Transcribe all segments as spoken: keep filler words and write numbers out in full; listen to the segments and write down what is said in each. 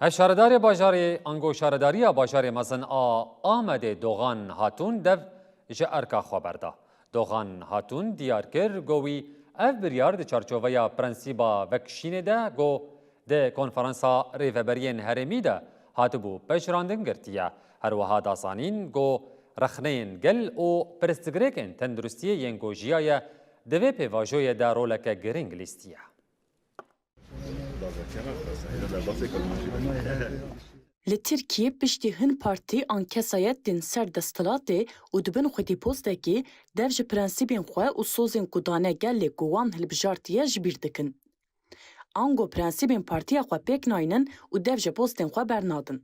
Hevşaredarê bajarê ango şaredariya bajarê mezin a Amedê Doxan Hatûn dev ji erka xwe berda. Doxan Hatûn diyar kir, got wî ev biryar di çarçoveya prensîba vekişînê de, got di konferansa rêveberiyên herêmî de hatibû pejirandin, girtiye. Her wiha da zanîn, got rexneyên gel û pirsgirêkên tenduristiyê yên ku jiyaye di vê pêvajoyê de roleke girîng lîstiye. Li Tirkiyê piştî hin partî an kesayetên ser desthilatê û di bin xwedîpostekî dev ji prensîbên xwe û sozên ku dane gelê ku wan hilbijartiye ji bîr dikin. Ango prensîbên partiya xwe pêk naynin û dev ji postên xwe bernadin.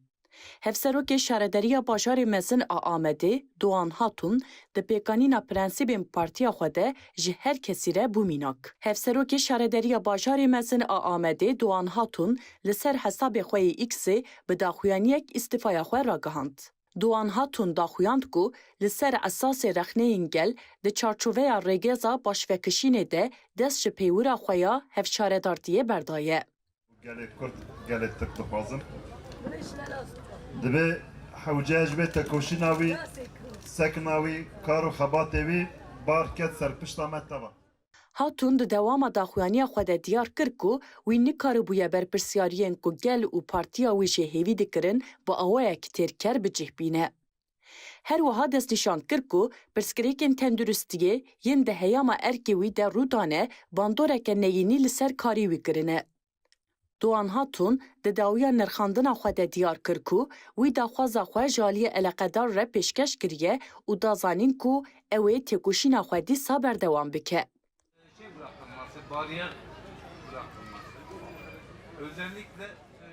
Hevserokê Şarederiya Bajarê Mezin a Amedê, Doğan Hatun, di pêkanîna prensîbên partiya xwe de ji her kesî re bû mînak. Hevserokê Şarederiya Bajarê Mezin a Amedê, Doğan Hatun, li ser hesabê xwe yê X-ê bi daxuyaniyek îstîfaya xwe ragihand. Doğan Hatun daxuyand ku li ser esasê rexneyên gel di çarçoveya rêgeza başvekişînê de dest ji peywira xwe ya hevşaredartiyê berdaye. Gelê Kurd, gelê Tirk dixwazin. Divê hewce ji vê tekoşîna wî, sekna wî, kar û xebatê wî bar ket ser pişta me teva. Hatun di dewama daxuyaniya xwe de diyar kir ku wî nikaribûye berpirsyariyên ku gel û partiya wî jê hêvî dikirin bi awayek têrker bi cih bîne. Her wiha destnîşan kir ku pirsgirêkên tenduristiyê yên di heyama erkê wî de rû dane bandoreke neyînî li ser karê wî kirine. Doğan Hatun di dawiya nirxandina xwe de diyar kir ku wî daxwaza xwe ji aliyê eleqedar re pêşkeş kiriye û da zanîn ku ew ê têkoşîna xwe dîsa berdewam bike. Şey bırakılması, bariyer bırakılması. Özellikle e,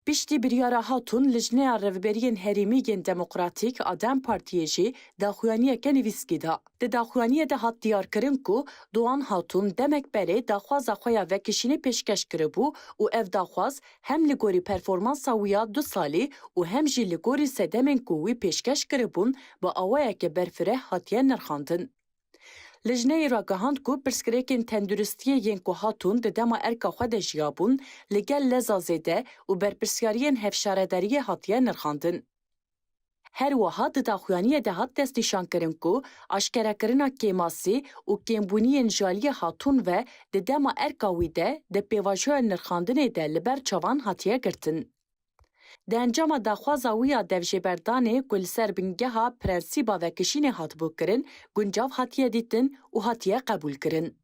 Piştî biryara Hatun, Lijneya Rêvebiriyên Herêmî yên Demokratîk a DEM Partiyê jî daxuyaniyeke nivîskî da. Di daxuyaniyê de hat diyarkirin ku Doğan Hatun demek berê daxwaza xwe ya vekişînê pêşkeş kiribû û ev daxwaz hem li gorî performansa wî ya du salî û hem jî li gorî sedemên ku wî pêşkeş kiribûn bi awayeke berfireh hatiye nirxandin. Lijneyê ragihand ku pirsgirêkên tenduristiyê yên ku Hatun di dema erka xwe de jiyabûn, li gel leza zêde û berpirsyariyên hevşaredariyê hatiye nirxandin. Her wiha di daxuyaniyê de hat destnîşankirin ku aşkerekirina kêmasî û kêmbûniyên ji aliyê Hatun ve di dema erka wî de di pêvajoya nirxandinê de li ber çavan hatiye girtin. Di encama daxwaza wî ya devjêberdanê ku li ser bingeha prensîba vekişînê hatibû kirin, guncav hatiye dîtin û hatiye qebûlkirin.